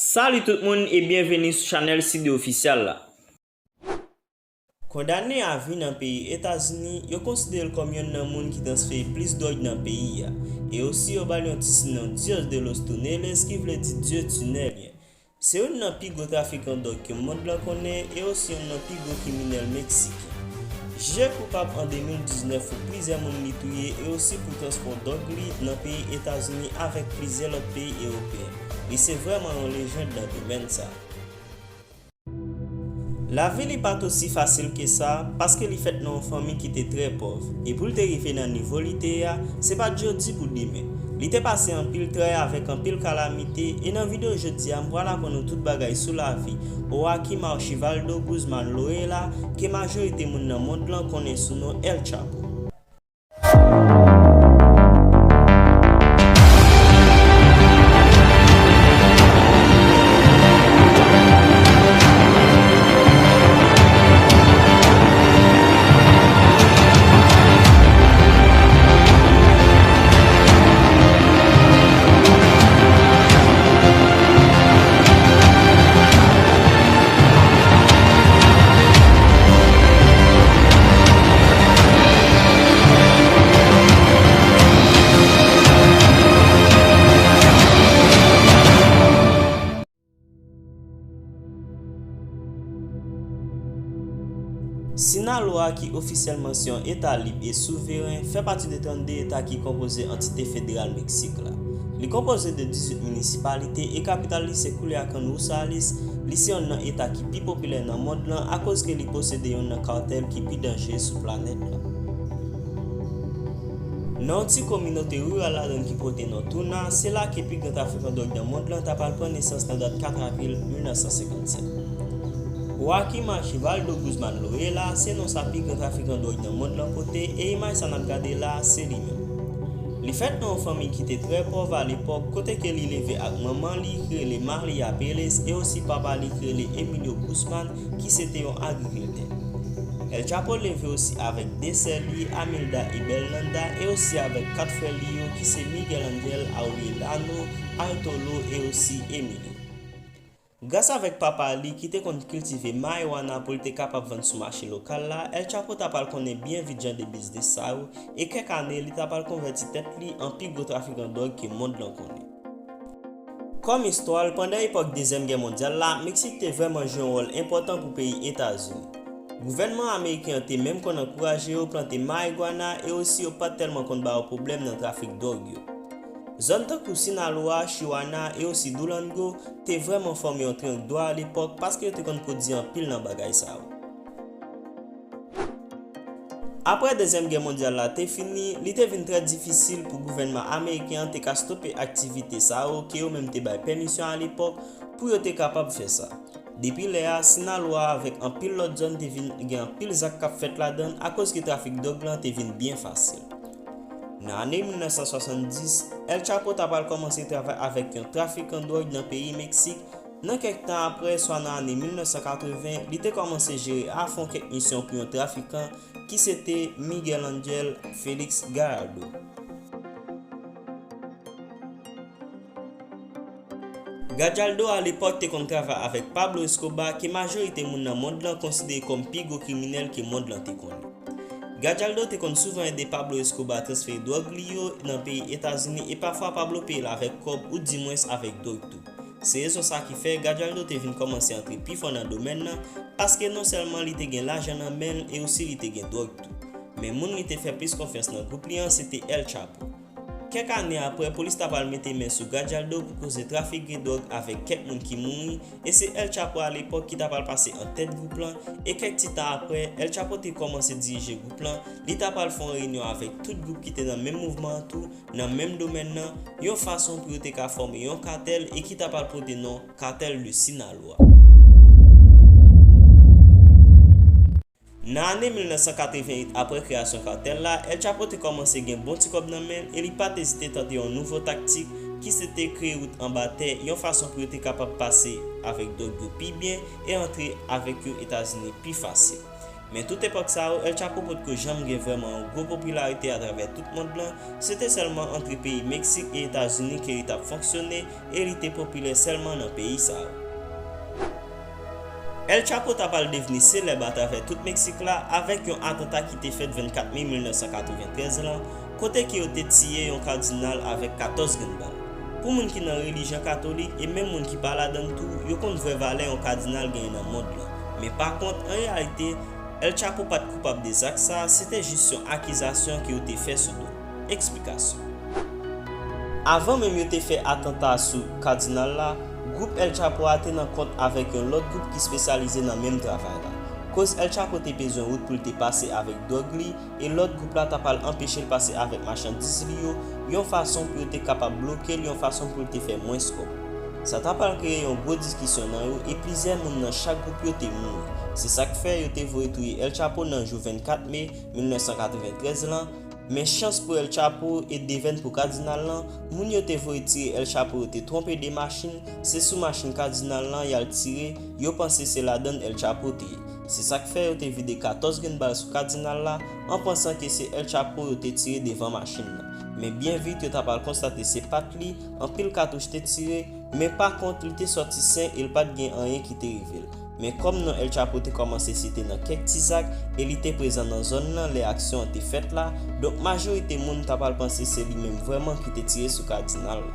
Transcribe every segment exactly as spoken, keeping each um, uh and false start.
Salut tout moun e byenveni sou chanèl Sidé Official la. Kondane a vi nan peyi Etazini, yo konsidere l kòm yonn nan moun ki transfere plis dwòg nan peyi a. E osi yo ba l yon ti sinon Dios de los Tuneles, ki vle di Dye Tinèl. Se youn nan pi gwo trafikan dwòg ke mond lan konnen e osi youn nan pi gwo kriminèl meksiken. Jije koupab an de mil diznèf pou plizyè moun li touye e osi pou transpò dwòg li nan peyi Etazini avèk plizyè lòt peyi ewopeyen. Li se vrèman yon lejand nan domèn sa. Lavi li pa t osi fasil ke sa, paske li fèt nan yon fanmi ki te trè pòv, e pou l te rive nan nivo li te ye a, se pa t jodi pou demen. Li te pase anpil tray avèk anpil kalamite, e nan videyo jodi a, m pral aprann nou tout bagay sou lavi Joaquim Archibaldo Guzmán Loera, ke majorite moun nan mond lan konnen sou non El Chapo. Sinaloa, ki ofisyèlman se yon eta lib e souveren, fè pati de trannde eta ki konpoze antite federal Meksik la. Li konpoze de dizuit minisipalite e kapital li se Culiacán Rosales. Li se yonn nan eta ki pi popilè nan mond lan akoz ke li posede yonn nan katèl ki pi danjere sou planèt la. Nan yon ti kominote riral ladan ki pote non Tuna, se la ke pi gran trafikan dwòg nan mond lan ta pral pran nesans nan dat kat avril mil nèf san senkannsèt. Joaquim Archibaldo Guzmán Loera se non sa pi gran trafikan dwòg nan mond lan pote, e imaj sa n ap gade la a se li menm. Li fèt nan yon fanmi ki te trè pòv alepòk, kote ke li leve ak manman li ki rele Maria Pérez e osi papa li ki rele Emilio Guzmán, ki se te yon agrikiltè. El Chapo leve osi avèk de sè li, Amilda e Berlanda, e osi avèk kat frè li yo ki se Miguel Angel, Aureliano, Artolo e osi Emilio. Gras avèk papa li ki te konn kiltive marijuana pou l te kapab vann sou mache lokal la, El Chapo ta pral konnen byen vit jan de biznis sa yo, e kèk ane li ta pral konvèti tèt li an pi gwo trafikan dwòg ke mond lan konnen. Kòm istwa l, pandan epòk Dezyèm Gè Mondyal la, Meksik te vrèman jwe yon wòl enpòtan pou peyi Etazini. Gouvènman ameriken an te menm konn ankouraje yo plante marigwana e osi yo pa t tèlman konn ba yo pwoblèm nan trafik dwòg yo. Zòn tankou Sinaloa, Chihuahua e osi Durango te vrèman fòme yon triyang dò alepòk paske yo te konn pwodui anpil nan bagay sa yo. Apre Dezyèm Gè Mondyal la te fini, li te vin trè difisil pou gouvènman ameriken an te ka stope aktivite sa yo ke yo menm te bay pèmisyon alepòk pou yo te kapab fè sa. Depi lè a, Sinaloa avèk anpil lòt zòn te vin gen anpil zak k ap fèt ladan l akoz ke trafik dwòg lan te vin byen fasil. Nan ane mil nèf san swasanndis, El Chapo ta pral kòmanse travay avèk yon trafikan dwòg nan peyi Meksik. Nan kèk tan apre, swa nan ane mil nèf san katreven, li te kòmanse jere afon kèk misyon pou yon trafikan ki se te Miguel Angel Félix Gallardo. Gallardo alepòk te konn travay avèk Pablo Escobar, ke majorite moun nan mond lan konsidere kòm pi gwo kriminèl ke mond lan te konnen. Gallardo te konn souvan ede Pablo Escobar transfere dwòg li yo nan peyi Etazini e pafwa Pablo peye l avèk kòb oudimwens avèk dwòg tou. Se rezon sa ki fè Gallardo te vin kòmanse antre pi fò nan domèn nan, paske non sèlman li te gen lajan nan men l e osi li te gen dwòg tou. Men moun li te fè plis konfyans nan gwoup li an se te El Chapo. Kèk ane apre, polis ta pral mete men sou Gallardo pou koze trafik de dwòg avèk kèk moun ki mouri, e se El Chapo alepòk ki ta pral pase an tèt gwoup lan, e kèk ti tan apre, El Chapo te kòmanse dirije gwoup lan, li ta pral fè yon reyinyon avèk tout gwoup ki te nan menm mouvman an tou, nan menm domèn nan, yon fason pou yo te ka fòme yon katèl e ki ta pral pote non Cartel de Sinaloa. Nan ane mil nèf san katreven uit, apre kreyasyon katèl la, El Chapo te kòmanse gen bon ti kòb nan men l e li pa t ezite tante yon nouvo taktik ki se te kreye wout anba tè, yon fason pou yo te kapab pase avèk dwòg yo pi byen e antre avèk yo Etazini pi fasil. Men tout epòk sa yo, El Chapo potko janm gen vrèman yon gwo popilarite atravè tout mond lan, se te sèlman antre peyi Meksik e Etazini ke li t ap fonksyone e li te popilè sèlman nan peyi sa yo. El Chapo ta pral devni selèb atravè tout Meksik la avèk yon atanta ki te fèt vennkat me mil nèf san katreventrèz lan, kote ke yo te tiye yon kadinal avèk katòz grenn bal. Pou moun ki nan relijyon katolik e menm moun ki pa ladann tou, yo konn vrè valè yon kadinal genyen nan mond lan. Men pa kont, an reyalite, El Chapo pa t koupab de zak sa a, se te jis yon akizasyon ke yo te fè sou do l. Eksplikasyon. Avan menm yo te fè atanta sou kadinal la, gwoup El Chapo a te nan kont avèk yon lòt gwoup ki espesyalize nan menm travay la. Koz El Chapo te bezwen wout pou l te pase avèk dwòg li, e lòt gwoup la ta pral anpeche l pase avèk machandiz li yo, yon fason pou yo te kapab bloke l, yon fason pou l te fè mwens kòb. Sa ta pral kreye yon gwo diskisyon nan yo, e plizyè moun nan chak gwoup yo te mouri. Se sa k fè yo te voye touye El Chapo nan jou vennkat me mil nèf san katreventrèz lan, men chans pou El Chapo e devèn pou kadinal lan, moun yo te voye tire El Chapo yo te twonpe de machin, se sou machin kadinal lan y al tire, yo panse se ladann El Chapo te ye. Se sa k fè yo te vide katòz grenn bal sou kadinal la, an pansan ke se El Chapo yo te tire devan machin nan. Men byen vit, yo ta pral konstate se pa t li, anpil katouch te tire, men pa kont, li te sòti sen e l pa t gen anyen ki te rive l. Men kòm non El Chapo te kòmanse site nan kèk ti zak e li te prezan nan zòn nan lè aksyon an te fèt la, donk majorite moun ta pral panse se li menm vrèman ki te tire sou kadinal la.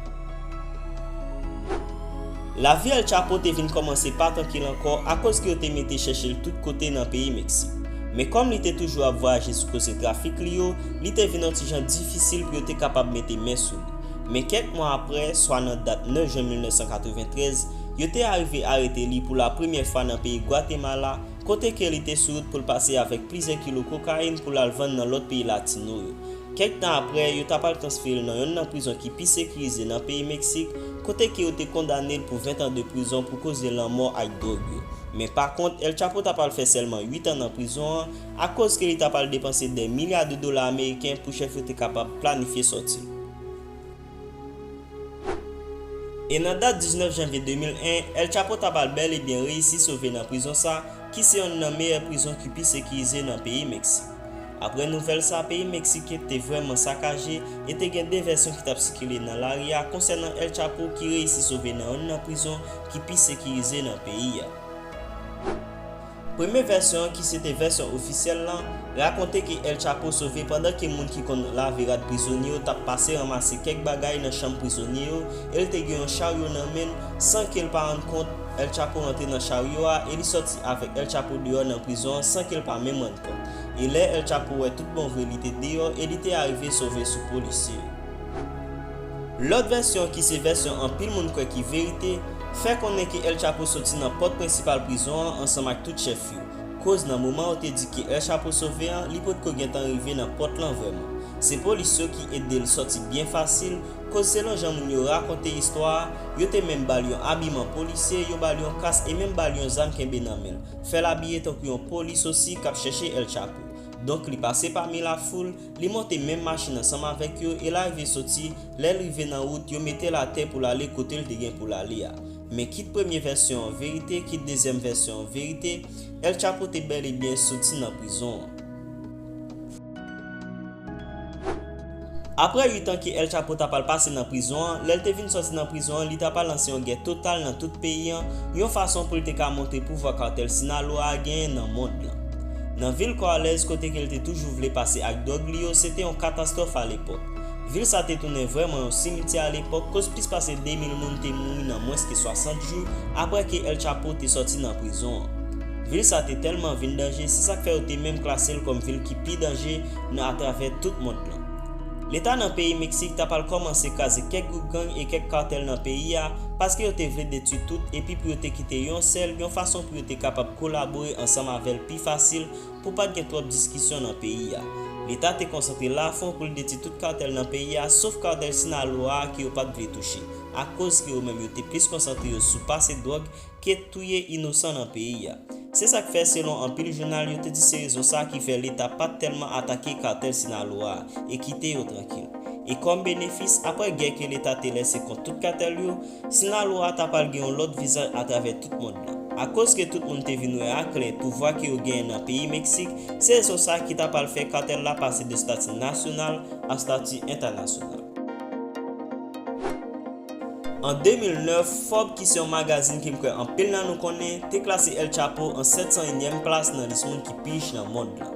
Lavi El Chapo te vin kòmanse pa trankil ankò akoz ke yo te mete chèche l tout kote nan peyi Meksik. Men kòm li te toujou ap vwayaje sou koze trafik li yo, li te vin yon ti jan difisil pou yo te kapab mete men sou li. Men kèk mwa apre, swa nan dat nèf jen mil nèf san katreventrèz, yo te arive arete li pou la premyè fwa nan peyi Gwatemala, kote ke li te sou wout pou l pase avèk plizyè kilo kokayin pou l al vann nan lòt peyi latino yo. Kèk tan apre, yo ta pral transfere l nan yonn nan prizon ki pi sekirize nan peyi Meksik, kote ke yo te kondane l pou ven tan de prizon pou koze lanmò ak dwòg yo. Men pa kont, El Chapo ta pral fè sèlman uit an nan prizon an, akoz ke li ta pral depanse dè milya de dola ameriken pou chèf yo te kapab planifye sòti l. E nan dat diznèf janvye de mil en, El Chapo ta pral bèl e byen reyisi sove nan prizon sa, ki se yonn nan meyè prizon ki pi sekirize nan peyi Meksik. Apre nouvèl sa, peyi Meksik te vrèman sakaje e te gen de vèsyon ki t ap sikile nan lari a konsènan El Chapo ki reyisi sove nan yonn nan prizon ki pi sekirize nan peyi a. Premye vèsyon an, ki se te vèsyon ofisyèl lan, rakonte ke El Chapo sove pandan ke moun ki konn lave rad prizonye yo t ap pase ranmase kèk bagay nan chanm prizonye yo, e l te gen yon charyo nan men l, san ke l pa rann kont. El Chapo rantre nan charyo a e li sòti avèk El Chapo deyò nan prizon an san ke l pa menm rann kont. E lè El Chapo wè tout bon vre li te deyò e li te arive sove sou polisye yo. Lòt vèsyon, ki se vèsyon anpil moun kwè ki verite, fè konnen ke El Chapo soti nan pòt prensipal prizon an ansanm ak tout chèf yo. Koz nan moman yo te di ke El Chapo sove an, li potko gentan rive nan pòt lan vrèman. Se polis yo ki ede l sòti byen fasil, koz selon jan moun yo rakonte istwa a, yo te menm ba l yon abiman polisye, yo ba l yon kas e menm ba l yon zam kenbe nan men l. Fè l abiye tankou yon polis osi k ap chèche El Chapo. Donk, li pase pami lafoul, li monte menm machin ansanm avèk yo e l arive soti. Lè l rive nan wout, yo mete l atè pou l ale kote l te gen pou l ale a. Men kit premye vèsyon an verite, kit dezyèm vèsyon an verite, El Chapo te bèl e byen soti nan prizon an. Apre uit an ke El Chapo ta pral pase nan prizon an, lè l te vin sòti nan prizon an, li ta pral lanse yon gè total nan tout peyi an, yon fason pou l te ka montre pouvwa katèl Sinaloa a genyen nan mond lan. Nan vil Juárez, kote ke l te toujou vle pase ak dwòg li yo, se te yon katastwòf alepòk. Vil sa te tounen vrèman yon simityè alepòk, koz plis pase de mil moun te mouri nan mwens ke swasant jou apre ke El Chapo te sòti nan prizon an. Vil sa te tèlman vin danje, se sa k fè yo te menm klase l kòm vil ki pi danje nan atravè tout mond lan. Leta nan peyi Meksik ta pral kòmanse kraze kèk gwoup gang e kèk katèl nan peyi a, paske yo te vle detwi tout epi pou yo te kite yon sèl, yon fason pou yo te kapab kolabore ansanm avè l pi fasil, pou pa t gen twòp diskisyon nan peyi a. Leta te konsantre lafon pou l detwi tout katèl nan peyi a, sof katèl Sinaloa a ke yo pa t vle touche, akoz ke yo menm yo te plis konsantre yo sou pase dwòg ke touye inosan nan peyi a. Se sa k fè, selon anpil jounal, yo te di se rezon sa ki fè Leta pa t tèlman atake katèl Sinaloa a e kite yo trankil. E kòm benefis, apre gè ke Leta te lèse kont tout katèl yo, Sinaloa a ta pral gen yon lòt vizaj atravè tout mond lan. Akoz ke tout moun te vin wè aklè pouvwa ke yo genyen nan peyi Meksik, se rezon sa ki ta pral fè katèl la pase de estati nasyonal a estati entènasyonal. An de mil nèf, Forbes, ki se yon magazin ke m kwè anpil nan nou konnen, te klase El Chapo an sèt san inyèm plas nan lis moun ki pi rich nan mond lan.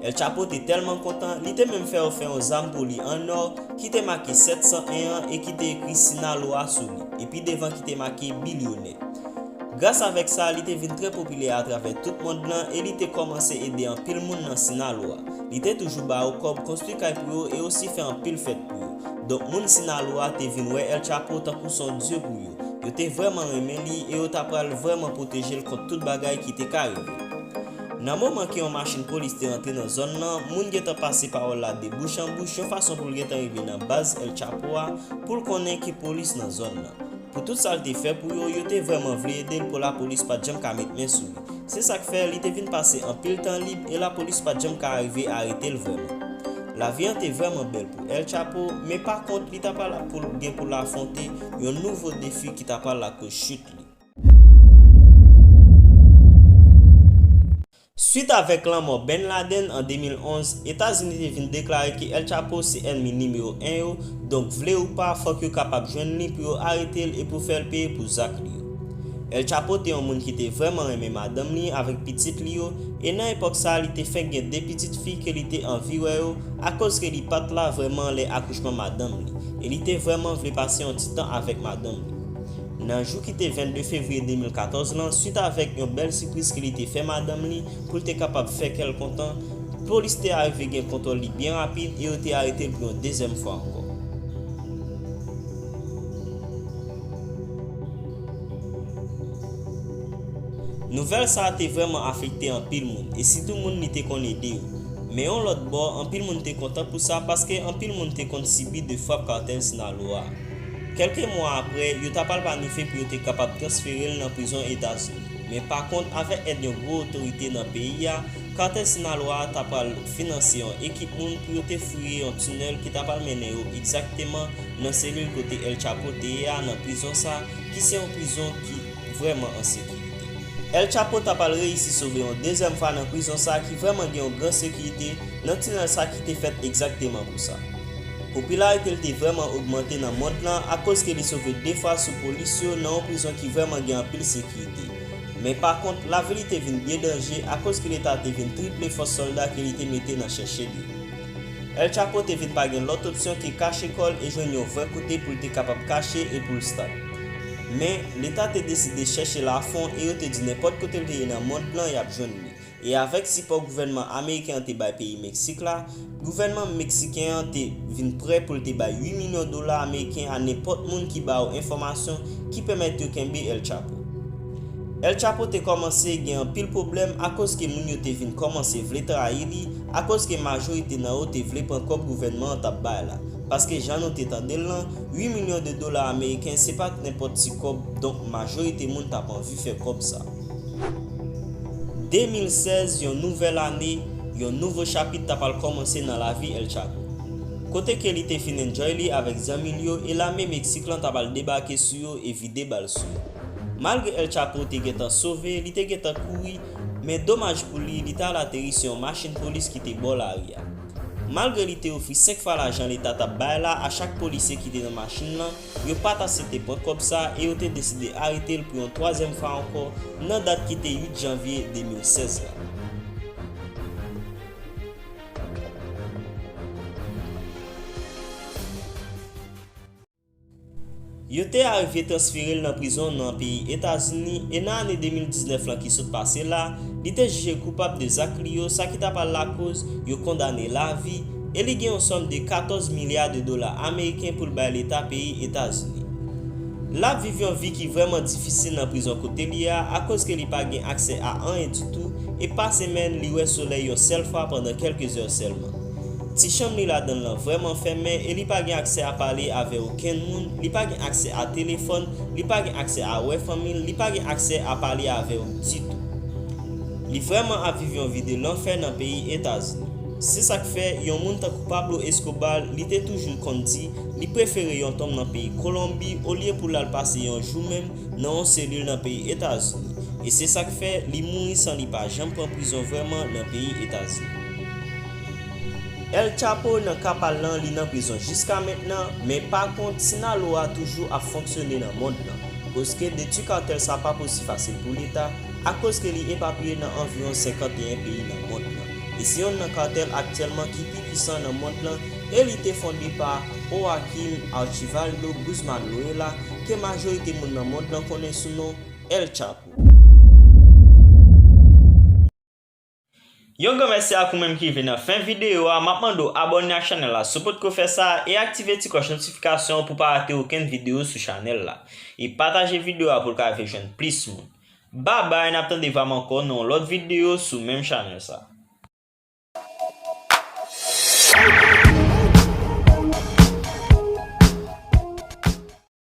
El Chapo te tèlman kontan, li te menm fè yo fè yon zam pou li an nò ki te make sèt san en an e ki te ekri Sinaloa sou li, epi devan ki te make bilyonè. Gras avèk sa, li te vin trè popilè atravè tout mond lan e li te kòmanse ede anpil moun nan Sinaloa. Li te toujou ba yo kòb, konstwi kay pou yo e osi fè anpil fèt pou yo. Donk, moun Sinaloa te vin wè El Chapo tankou se yon dye pou yo. Yo te vrèman renmen li e yo ta pral vrèman pwoteje l kont tout bagay ki te ka rive. Nan moman ke yon machin polis te rantre nan zòn nan, moun gentan pase pawòl la de bouch an bouch yon fason pou l gentan rive nan baz El Chapo a, pou l konnen ke polis nan zòn nan. Pou tout sa l te fè pou yo, yo te vrèman vle ede l pou lapolis pa t janm ka met men sou li. Se sa k fè li te vin pase anpil tan lib e lapolis pa t janm ka rive arete l vrèman. Lavi an te vrèman bèl pou El Chapo, men pa kont, li ta pral pou l gen pou l afwonte yon nouvo defi ki ta pral lakoz chit li. Swit avèk lanmò Ben Laden an de mil onz, Etazini te vin deklare ke El Chapo se ènmi nimewo en yo, donk, vle ou pa, fòk yo kapab jwenn li pou yo arete l e pou fè l peye pou zak li yo. El Chapo te yon moun ki te vrèman renmen madanm li avèk pitit li yo, e nan epòk sa a, li te fenk gen de pitit fi ke li te anvi wè yo, akoz ke li pa t la vrèman lè akouchman madanm li, e li te vrèman vle pase yon ti tan avèk madanm li. Nan jou ki te vennde fevriye de mil katòz lan, swit avèk yon bèl sipriz ke li te fè madanm li pou l te kapab fè kè l kontan, polis te arive gen kontwòl li byen rapid e yo te arete l pou yon dezyèm fwa ankò. Nouvèl sa a te vrèman afekte anpil moun, e sitou moun li te konn ede yo. Men yon lòt bò, anpil moun te kontan pou sa, paske anpil moun te konn sibi de frap katèl Sinaloa a. Kèlke mwa apre, yo ta pral planifye pou yo te kapab transfere l nan prizon Etazini. Men pa kont, avèk èd yon gwo otorite nan peyi a, katèl Sinaloa a ta pral finanse yon ekip moun pou yo te fouye yon tinèl ki ta pral mennen yo egzakteman nan selil kote El Chapo te ye a nan prizon sa, ki se yon prizon ki vrèman an sekirite. El Chapo ta pral reyisi sove yon dezyèm fwa nan prizon sa ki vrèman gen yon gran sekirite nan tinèl sa ki te fèt egzakteman pou sa. Popilarite l te vrèman ogmante nan mond lan akoz ke li sove de fwa sou polis yo nan yon prizon ki vrèman gen anpil sekirite. Men pa kont, lavi li te vin byen danje akoz ke leta te vin triple fòs sòlda ke li te mete nan chèche li. El Chapo te vin pa gen lòt opsyon ke kache kò l e jwenn yon vrè kote pou l te kapab kache e pou l stab. Men, leta te deside chèche l afon e yo te di nenpòt kote l te ye nan mond lan, y ap jwenn li. E avèk sipò gouvènman ameriken an te bay peyi Meksik la, gouvènman meksiken an te vin prè pou l te bay uit milyon dola ameriken a nenpòt moun ki ba yo enfòmasyon ki pèmèt yo kenbe El Chapo. El Chapo te kòmanse gen anpil pwoblèm akoz ke moun yo te vin kòmanse vle trayi li, akoz ke majorite nan yo te vle pran kòb gouvènman an t ap bay la. Paske jan nou te tande l lan, uit milyon de dola ameriken se pa t nenpòt ti kòb, donk majorite moun t ap anvi fè kòb sa. De mil sèz, yon nouvèl ane, yon nouvo chapit ta pral kòmanse nan lavi El Chapo. Kote ke li te fin enjoy li avèk zanmi l yo e lame Meksik lan ta pral debake sou yo e vide bal sou yo. Malgre El Chapo te gentan sove, li te gentan kouri, men domaj pou li, li t al ateri sou yon machin polis ki te bò lari a. Malgre li te ofri senk fwa lajan leta t ap bay la a chak polisye ki te nan machin lan, yo pa t aksepte pran kòb sa e yo te deside arete l pou yon twazyèm fwa ankò nan dat ki te uit janvye de mil sèz la. Yo te arive transfere l nan prizon nan peyi Etazini, e nan ane de mil diznèf lan ki sot pase la, li te jije koupab de zak li yo, sa ki ta pral lakoz yo kondane l avi, e li gen yon sòm de katòz milya de dola ameriken pou l bay leta peyi Etazini. L ap viv yon vi ki vrèman difisil nan prizon kote li a, akoz ke li pa gen aksè a anyen ditou, e pa semèn, li wè solèy yon sèl fwa pandan kèlke zè sèlman. Ti chanm li ladan l lan vrèman fèmen e li pa gen aksè a pale avè okenn moun, li pa gen aksè a telefòn, li pa gen aksè a wè fanmi l, li pa gen aksè a pale avè yo ditou. Li vrèman ap viv yon vi de lanfè nan peyi Etazini. Se sa k fè, yon moun tankou Pablo Escobar, li te toujou konn di, li prefere yon tonm nan peyi Kolonbi olye pou l al pase yon jou menm nan yon selil nan peyi Etazini. E se sa k fè li mouri san li pa janm pran prizon vrèman nan peyi Etazini. El Chapo nan ka pa l lan, li nan prizon jiska mentnan, men pa kont, Sinaloa toujou ap fonksyone nan mond lan. Koz ke detwi katèl sa pa posib fasil pou Leta, akoz ke li epapiye nan anviwon senkanteyen peyi nan mond lan. E se yonn nan katèl aktyèlman ki pi pwisan nan mond lan, e li te fonde pa Joaquin Archivaldo Guzmán Loyola, ke majorite moun nan mond lan konnen sou non El Chapo. Yon gran mèsi ak ou menm ki rive nan fen videyo a. M ap mande w abòne ak chanèl la si w potko fè sa, e aktive ti klòch notifikasyon an pou w pa rate okenn videyo sou chanèl la. E pataje videyo a pou l ka rive jwenn plis moun. Babay, n ap tande va m ankò nan yon lòt videyo sou menm chanèl sa.